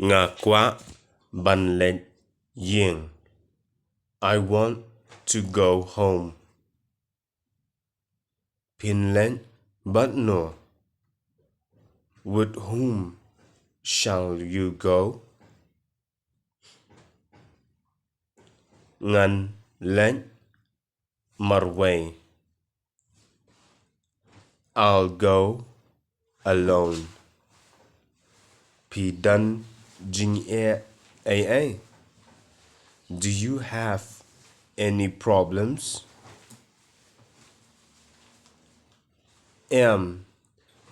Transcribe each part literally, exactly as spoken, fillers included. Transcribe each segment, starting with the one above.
Nga kwah ban leit ïing. I want to go home. Phin leit bad no? With whom shall you go? Ngan leit marwei. I'll go alone. Phi don jingeh ei ei? Do you have any problems? Em,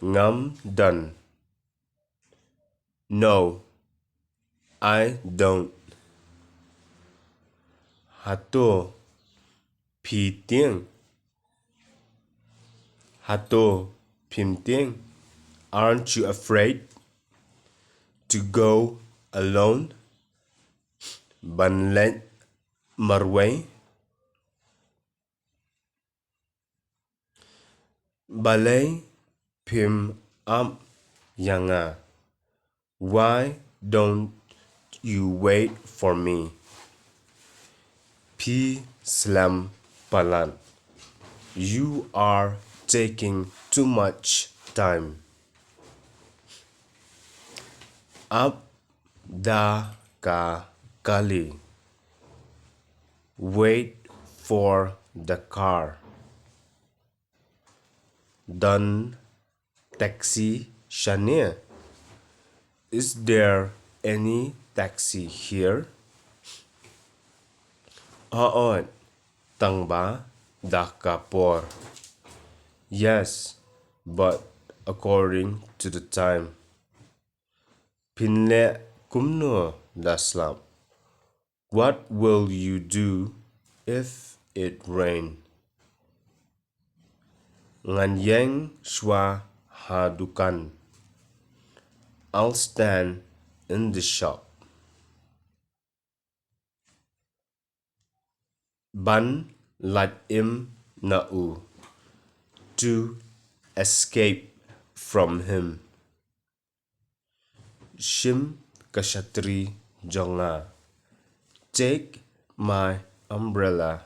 ngam don. No, I don't. Hato phi tieng? Hato phim tieng? Aren't you afraid to go alone? Ban leit marwei? Balei phim ap ïa nga? Why don't you wait for me? Phi slem palat. You are taking too much time. Ap da ka kali. Wait for the car. Don taxi shane? Is there any taxi here? Hooid, tangba da ka por. Yes, but according to the time. Phin leh kumno da slap? What will you do if it rain? Ngan ïeng shuwa ha dukan. I'll stand in the shop. Ban lait im na u. To escape from him. Shim ka shatri jong nga. Take my umbrella.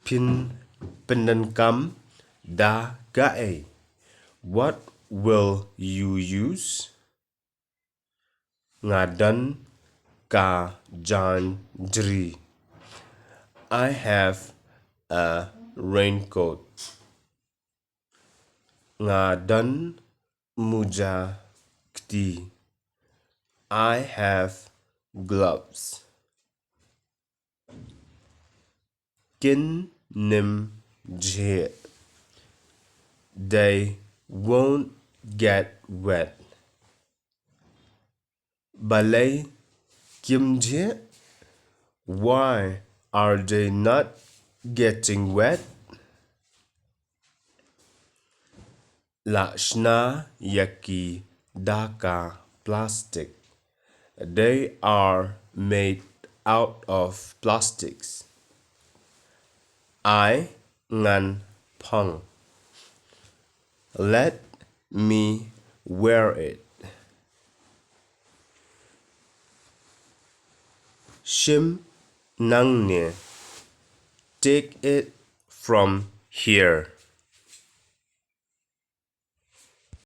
Phin pyndonkam da kaei? What will you use? Nga don ka jainjri. I have a raincoat. Nga don muja kti. I have gloves. Kin nym jhieh. They won't get wet. Balei kim jhieh? Why are they not getting wet? La shna ïa ki da ka plastic. They are made out of plastics. Ai ngan phong. Let me wear it. Shim nangne. Take it from here.